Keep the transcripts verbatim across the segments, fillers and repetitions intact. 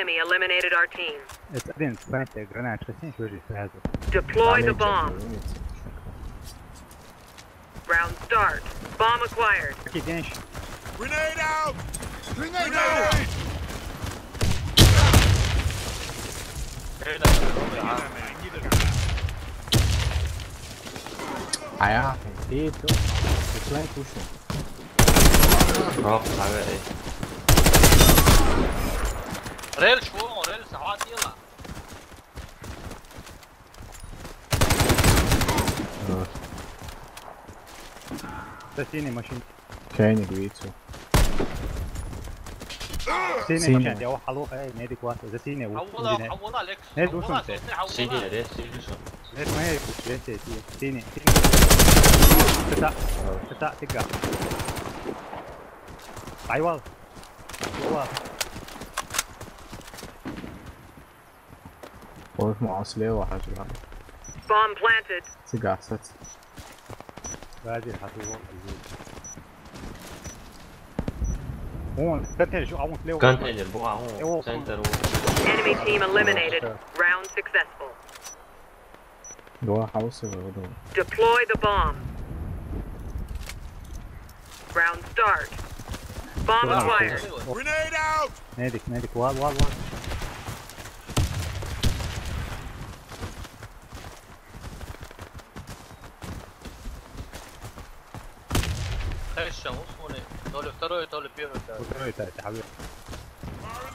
Enemy eliminated our team. It's один, знаете, гранат, что с ним, что же сразу. Deploy the Damage bomb. Units. Round start. Bomb acquired. Какие деньги? Grenade out! Grenade out! 아, 야, 에이, 또, 또 플라이 푸시. 어, 가면 돼. ريل شو؟ ريل ساعات يلا. Соседняя машина. Чайник видите. Соседняя Соседняя. машина, я ухалу, эй, медик вас. Соседняя, вот, حولها соседняя. حولها لك. Нет, حولها слушайте. صوتي، حولها. Сиди, лезь, сиди, что? Нет, мы, здесь, здесь, здесь, соседняя, соседняя. Сюда, сюда, тыга. Айвал. Айвал. واقف مع اصلي واحد واحد. Bomb planted. سيجا حسيت. Газир, хату, вот, он, контейнер, а он слева. Контейнер, бу, а, Его он, центр, он. Enemy team eliminated. Round successful. جوا حوسي ولا جوا؟ Deploy the bomb. Round start. Bomb acquired. Grenade out! Медик, медик, вал, вал, вал. خش شموس هون. طالب ثروة، طالب بيرو. Второй, да, это حبيب. Fire in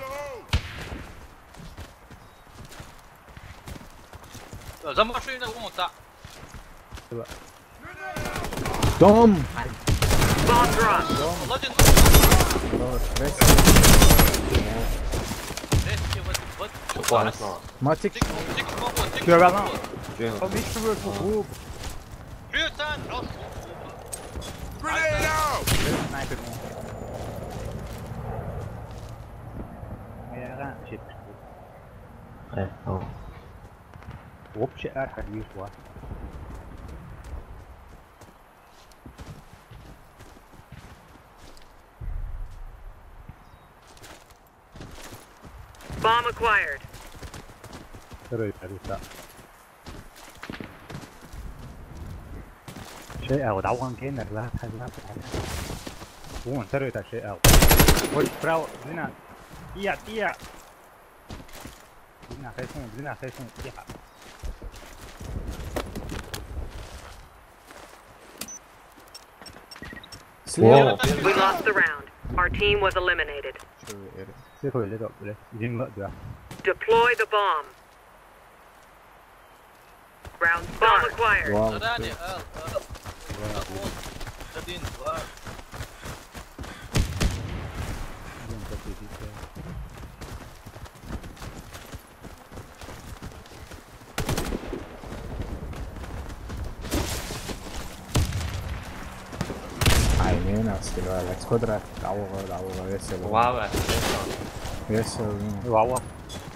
the hole! زعما شو هنا هون تاع. دوم. Bomb dropped. والله جن. خلاص، بس. ليش ود ود. شوفوا على اسمع. ما تك. تيك تيك ما هو تيك. شو يا بابا؟ شو؟ طب ايش شو الحبوب؟ عيوتان عوش. Grenade out! سنايبر مو. يا غان شيت. ايه، هو. وبشي ارحب يسوى. Bomb acquired. ترى يتعرف. شيء او دعوان كينر لا حاجه ما في حاجه. هو انت ريت شيء او. وش براو زنا. يا يا. زنا خيسون، زنا خيسون، يا. سليم. We lost the round. Our team was eliminated. سيكو اللي دوب له. يجين لا دوا. Deploy the bomb. Round start. Bomb acquired. واو. ثاني. آه، آه. أقوم. ثلاثين. واو. عينينا، بس دلوقتي خد راحتك. عوض، عوض، عوض، يس يا بابا. واو. يس يا بابا. واو.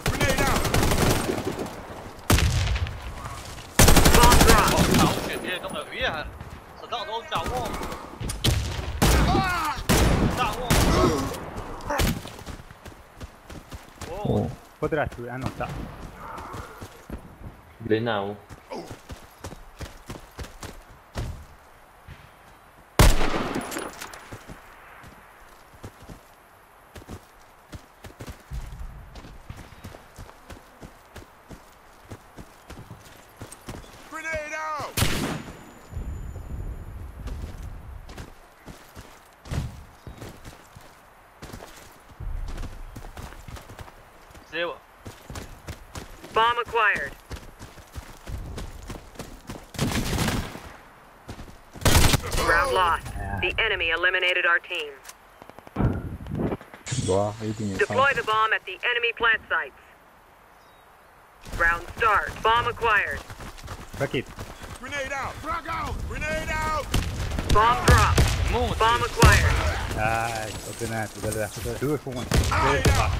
Grenade out! Bomb dropped. تعوش يا كم فيها. صدق دول تعوون. تعوون. أوه. أوه. قدرة شوي انا بتاع. بيناو. Grenade out! سيوا. Bomb acquired. Round lost. The enemy eliminated our team. واو، يديني Deploy the bomb at the enemy plant sites. Round start. Bomb acquired. ركيب. Grenade out! Frag out! Grenade out! Bomb dropped. موت. Bomb acquired. اي، اوبنات، بدل ياخذ شو يكون. Grenade out!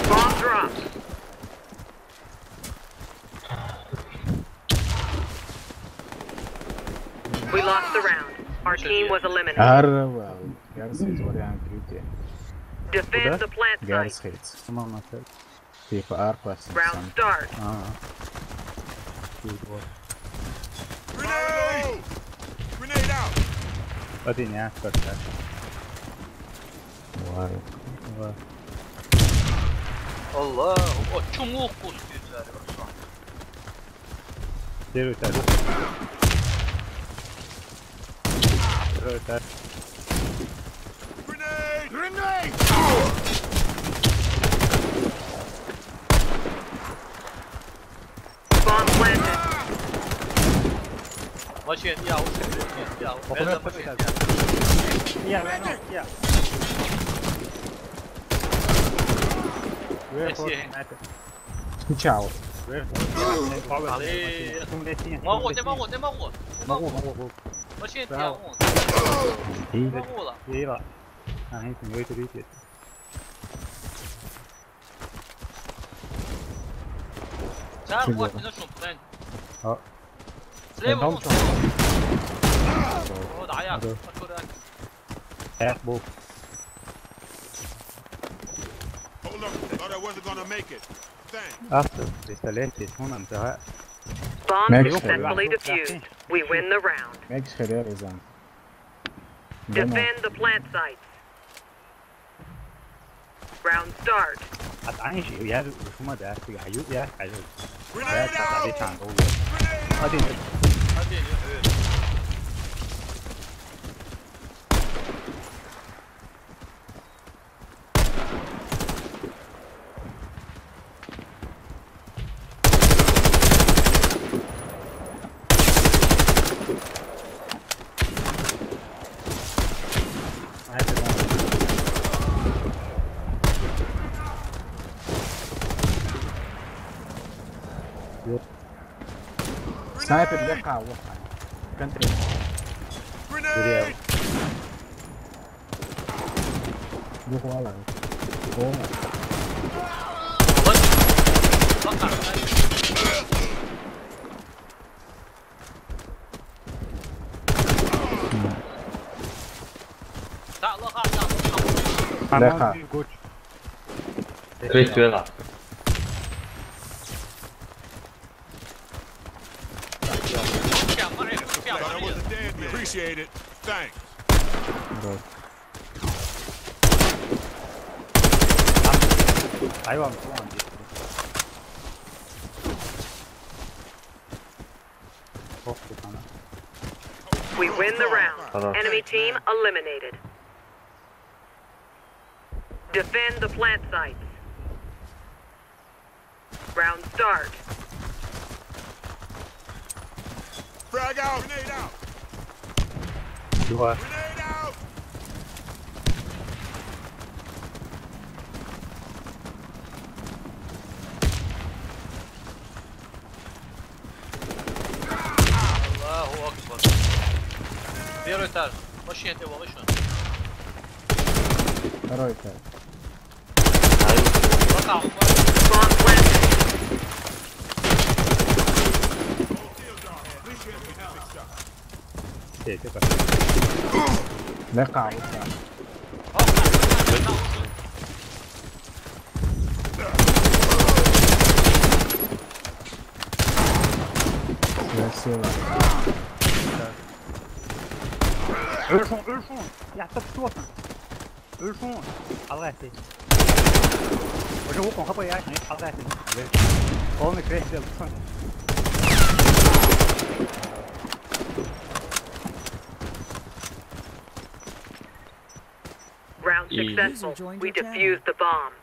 Bomb dropped. We lost the round. Our team was eliminated. Ar, well, Gareth Hayes var yani, Creed diye. Defend the plant site. Gareth Hayes. Tamam, atar. Tipa Arquest. Round start. Aa. Good boy. Grenade! Grenade out! Один, я, как так. Вай. Вай. Allah, o çumuk koştu üzeri. Первый этаж. Второй этаж. Grenade! Grenade! Bomb planted. Машина, я ушел, я ушел. Попробуй это поставить. Я, я, я. Спасибо. Скучал. Могу, не могу, не могу. Не могу, могу, могу. Машина, я вон. Не могу, ла. Ей, ла. А, не, не, это видите. Сэр, вот, не нашёл, блин. А. Слева, вон, слева. О, да, я. Аккуратно. Эх, был. Hold on, thought I wasn't gonna make it. Thanks. Ах ты, представляете, он нам, да. Bomb successfully defused. We win the round. Мекс херер изан. Defend the plant sites. Round start. Атанжи, я шума да, я ю, я, я. Grenade out! Один. Один. Sniper, لا قاع، وقع. كنتري. Grenade! Look wall. Go. لا قاع. Good. Respect. Appreciate it. Thanks. Good. Hayvan, tamam. Korktu sana. We win the round. Tamam. Enemy team eliminated. Defend the plant sites. Round start. Frag out! Grenade out! Grenade out! Allahu Akbar. Первый этаж. Вообще это его вышел. Второй этаж. Эй, ты как? Не каут, да. Я села. Ölsün, ölsün. Yattı, tutuyorsun. Ölsün. Allah etsin. Hocam, o konka bayağı ne? Allah etsin. Onu kres yapsın. Round successful. We defused the bomb.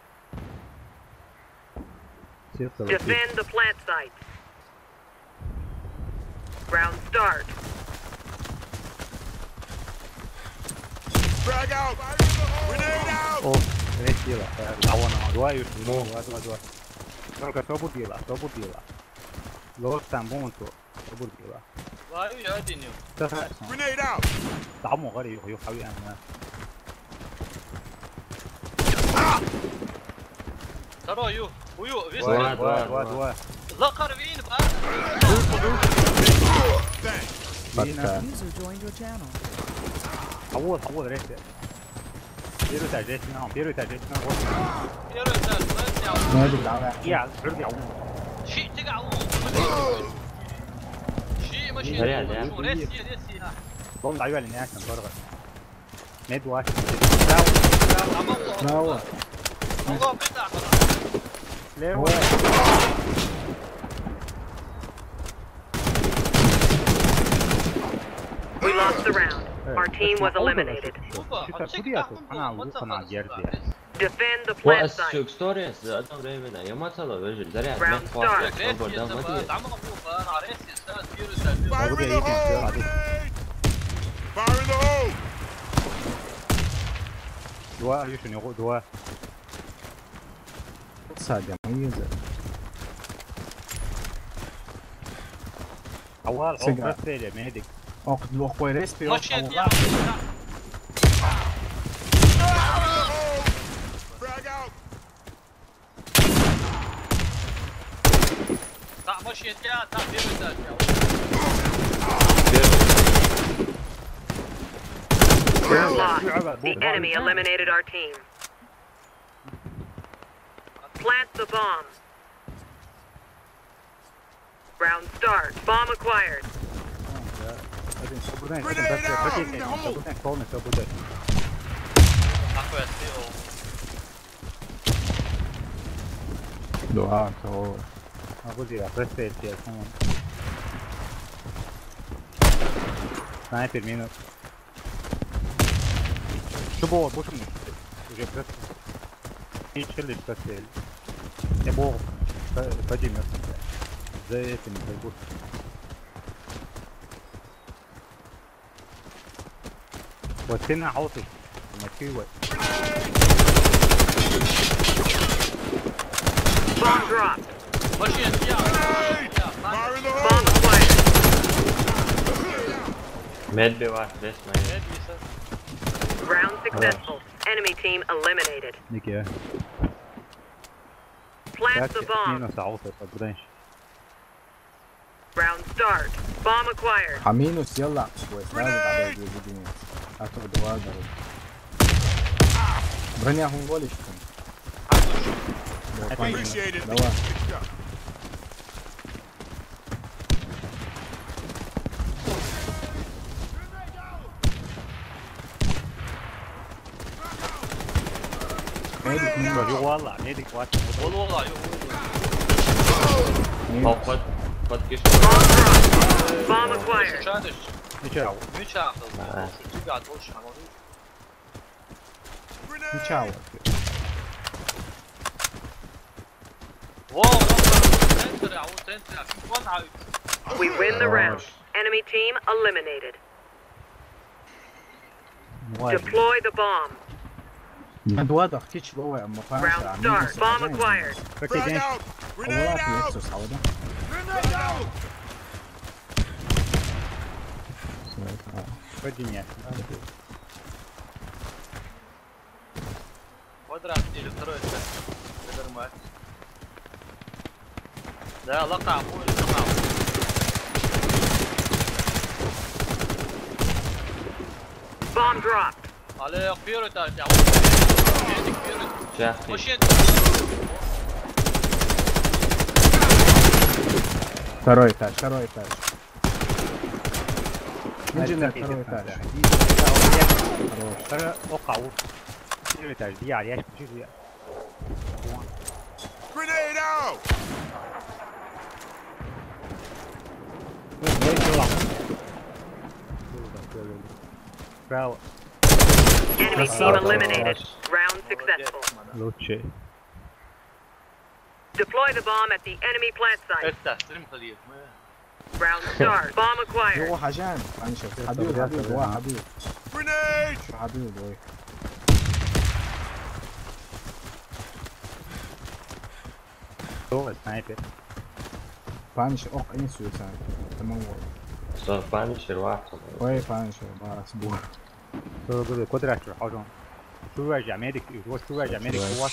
Defend the plant site. Round start. Frag out! Grenade out! Oh, grenade gila. Lawan sama dua, yuk. No. Dua, dua, dua. Только кто будила, кто будила. Лост там, вон кто. Кто будила. Ваю, я один. Grenade out! Там, говори, ё, ё, хави, а. Второй, ю. Ую, весь. Два, два, два, два. Лакар вин, ба. Пока. User joined your channel. حول، حول، ريت. Первый этаж, здесь, ну, первый этаж, здесь, ну, вот. Первый этаж, знаешь, я... Ну, это да, да. Я, вроде я умер. Щи, ты как умер? Щи, машина, Реально, да. Шум, резкий, резкий, а. Вон, давай, не, там, дорого. Мед лач. Браво, браво, браво. Слева. О. We lost the round. Our team was eliminated. Defend the plant site. Defend the plant site. Round start. Fire in the hole! Fire in the hole! Два, Юша, у него два. Садя, мы не за. Авал, Сега. Окко стреляй, медик. Окко, окко, респи, окко. Frag out! Так, машина, так, первый этаж, я. Round lost. The enemy eliminated our team. Plant the bomb. Round start. Bomb acquired. Один, всё, Бурден, один, Grenade out! Пакет, Бурден, полный, всё, Бурден. Нахуй я слил. Да, то. А вот я, просто эти, я понял. Снайпер минус. Что было? Больше нет. Уже просто. И челлендж просто. Я был по-, поднимётся. За этим, как будто. Вот ты на ауту. На чего? Bomb dropped. Машина, я. Fire in the hole! Bomb acquired. Med bir var, resmen. Med bir var. Round successful. Enemy team eliminated. Nick ya. Plant the bomb. Minus alta, tá grande. Round start. Bomb acquired. Хаминус, يلا. Grenade! А то два, да. Броня, он волишь там. Давай, Паня, давай. Медик минус. Yok valla, медик var. Ol valla, yok. Минус. Al, pat, pat geç. Bomb acquired. Uçağa düş. Uçağa. Uçağa. Ha. Şu gibi atmış ama. Ничего. Во, во, центр, а вот центр, а вот, а. We win the round. Хорош. Enemy team eliminated. Вай. Deploy the bomb. Два, да, птичь, ловая, мы. Round start. Bomb acquired. Frag out! Grenade out! Grenade out! Пойди, нет. Квадрат или второй этаж. Разорвать. Да, лока, будет лока. Bomb dropped. Алло, первый этаж, я вот. Первый этаж. Сейчас. Вообще. Второй этаж, второй этаж. Иди на второй этаж. Хорош. Второй, о, кого? Первый этаж, я, я, я. Grenade out! Справа. Enemy team eliminated. Round successful. Лучше. Deploy the bomb at the enemy plant site. Round start. Bomb acquired. يو حاجان. حبيب، حبيب، هو حبيب. Grenade! حبيب، هو. Doğru, sniper. Punisher, ok, en sürü sen. Tamam oldu. Sonra Punisher var. Oy, Punisher var. Bu. Dur, dur, dur, quadrature, hocam. Şu vereceğim, medik, şu vereceğim, medik, şu var.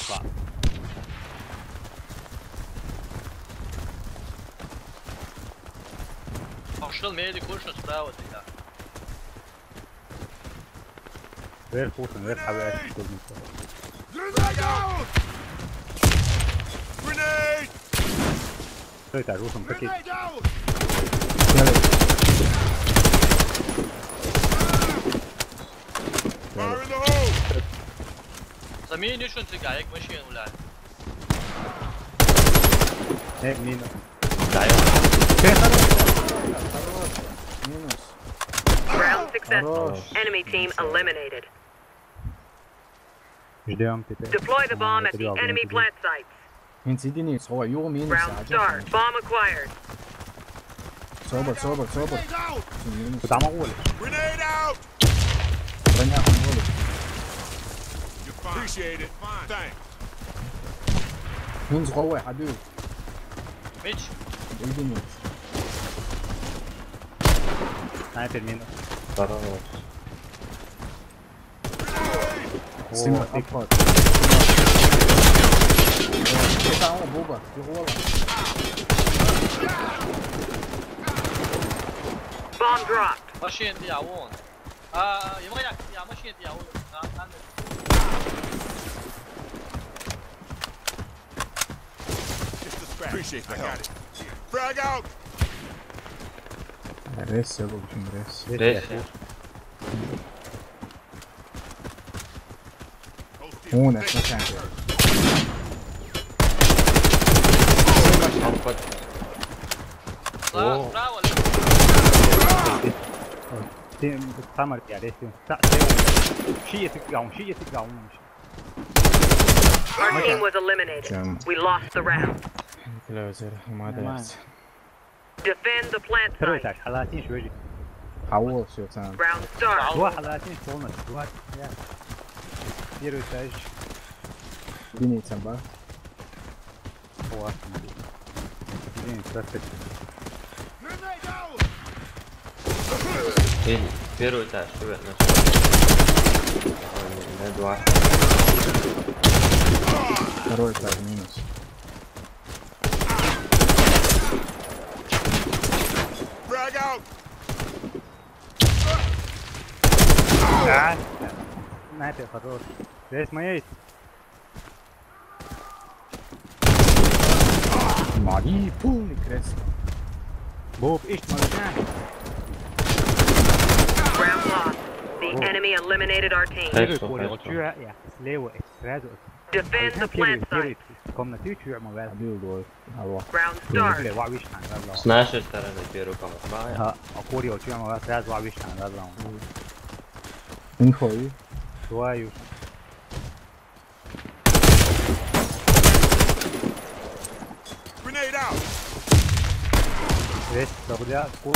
Пошёл, медик, вышел справа, ты как? غير خوصن، غير حاول أشوف كل مكان. Grenade out! Grenade! Кто это оружием? Какие? Grenade out! Fire in the hole! Замени что-нибудь, как машина, блядь. Э, мина. Да, я. Минус. Round successful. Хорош. Enemy team eliminated. Ждём теперь. Deploy the bomb at the enemy plant site. Инцидент, هو يو минус. Round start. Bomb acquired. Собор, собор, собор. Минус. Куда могу? Grenade out! Броня, он голый. Appreciate it. Thanks. Минус головой, ходил. Меч. Иди минус. Снайпер минус. Хорош. Сима, обход. Это он, Буба, его. Bomb dropped. Машина, я вон. А, его я, я машина, я вон. А, а, Appreciate the help. Frag out! Рез, в общем, рез. Рез. О, на, на центре. Алфа. О. Справа, слева. Ты, там, я, рез, ты. Та, ты. Шиє ты гаун, шиє ты гаун. Our team was eliminated. Чем? We lost the round. Бля, зэр, ما Нормально. درت. Defend the plant Первый site. Этаж, حالاتين شوي. حول شو كان. Round start. Два حالاتين полностью. Два. Я. Первый этаж. Дини цамба. Классно. Блин, как это? Блин, первый этаж, ребят, наш. Ой, не, не, два. Второй этаж минус. Frag out! Да. Снайпер хорош. Здесь моей. Мари, полный крест. Боб, ишт, молодец. Round lost. The enemy eliminated our team. Хорошо, Первый поле, хорошо. Чё, я, слева, сразу. Defend the plant site. Первый, первый, комнату, чё, я могу. Один, два. Алло. Round start. Бля, ва вишхан, ладно. С нашей стороны первый комнат. Ага, акурио, чё, я могу, сразу ва вишхан, ладно. Инфо и? Твою. Grenade out! Весь, да, бля, ку-,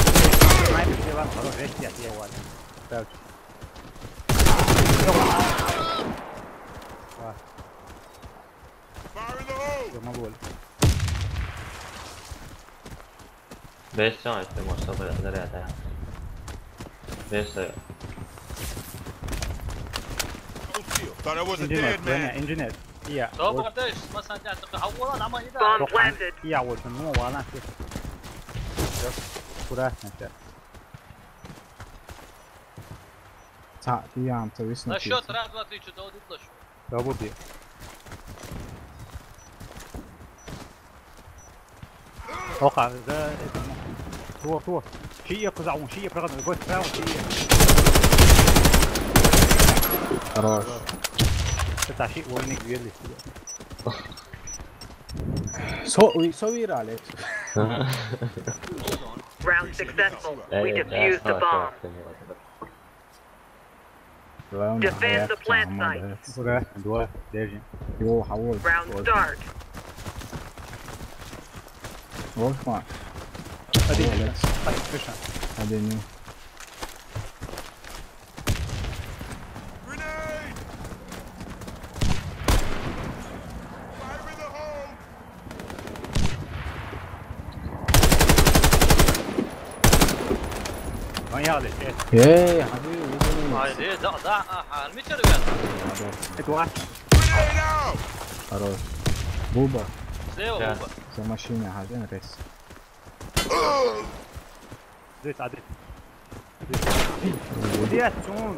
снайпер слева, хорош, весь, я, я, Ваня. Так. Ва. Fire in the hole! Всё, могу. Бес сам, если можешь, чтобы заряд, да. Бес, э. Thought I was a Engineer, dead man. Engineer. Yeah. Bomb planted. Yeah, вот, ну, ладно, всё. Всё, аккуратно, всё. Та, я, то есть, на счёт раз, два, три, что-то вот это. Кого бьёт? Оха, да, это, ну, тур, тур. Шиє кызаун, шиє праган, гос праган, шиє. Хорош. Это шиє, войник, верли. Со, уй, со вирали. Round successful. We defused the bomb. Defend the plant site. Ура, два, держи. О, хавол. Round start. О, ма. Один. Молодец. Один. Grenade! Fire in the hole! Manyak leş, evet. Ey, hadi, hadi. Haydi, da, da, aha, المتر ben. Hadi. Grenade out! Хорош. Буба. Слева, Буба. За машиной, hadi, рез. Здесь, один. Здесь. Где он?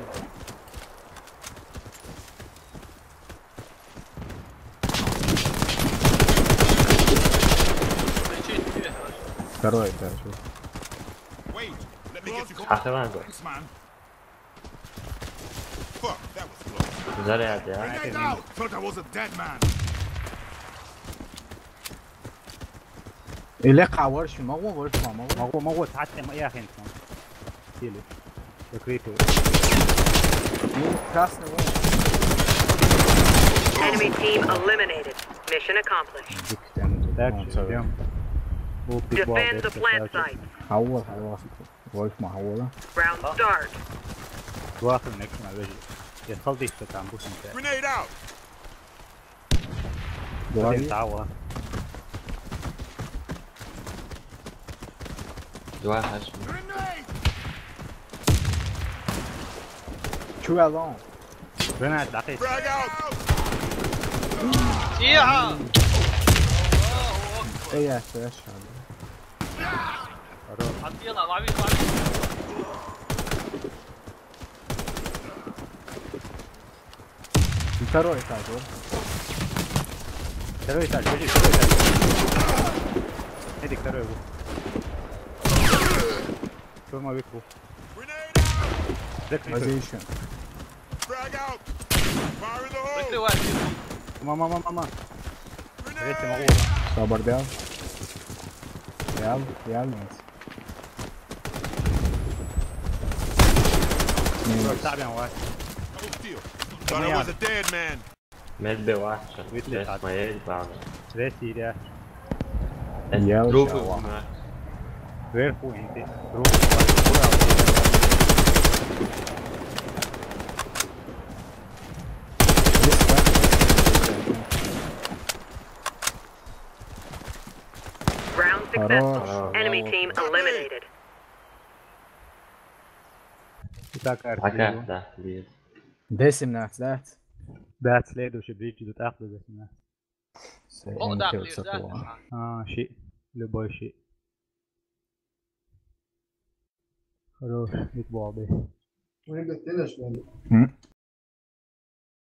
Второй этаж. Wait, let me get you. Ахеван го. Thanks, man. Fuck, that was close. Заряд я. Grenade out. Thought I was a dead man. Или хавар ши, могу, больше могу. Могу, могу, тати, я хентон. Или. Закрытую. Ну, красный вон. Enemy team eliminated. Mission accomplished. Биг тем. Так, Он всё, целый. идём. Был биг вал, Defend да, the plant красавчик. site. Хавар, хавар. Больше могу, да? Round start. Главный, наконец, выжил. Я схал десь там, пусть он тебя. Grenade out. Два Один есть. того. Два хаш. Grenade. Чё я лом? Grenade, да, ты. Frag out. Yeah! Эй, я слышал. Хорош. Отбила, лови, лови. Второй этаж, вот. Второй этаж, бежи, второй этаж. Эдик, второй выход. Штурмовик был. Grenade out. Где Закрытый. Еще? Frag out. Fire in the hole. Прикрывай. Мама, мама, мама. Весь Grenade. могу. Собор дал. Ял, ял, нет. Минус. Ставим вас. Double kill. Thought I was a dead man. Медбе ваш. Видно, Сейчас так. Моя главное. Весь Сирия. Я Группы ушёл. внимать. Сверху инты. Группу. Round successful. Хорош. Enemy team eliminated. Итак, Пока, Арсений. Да, привет. Д семнадцать, да? Да, следующий бридж идут ахлы Д семнадцать. С- О, он да, кил плюс, с да. этого. А, щи. Любой щи. Хорош, битбол, да. We're gonna finish them. М?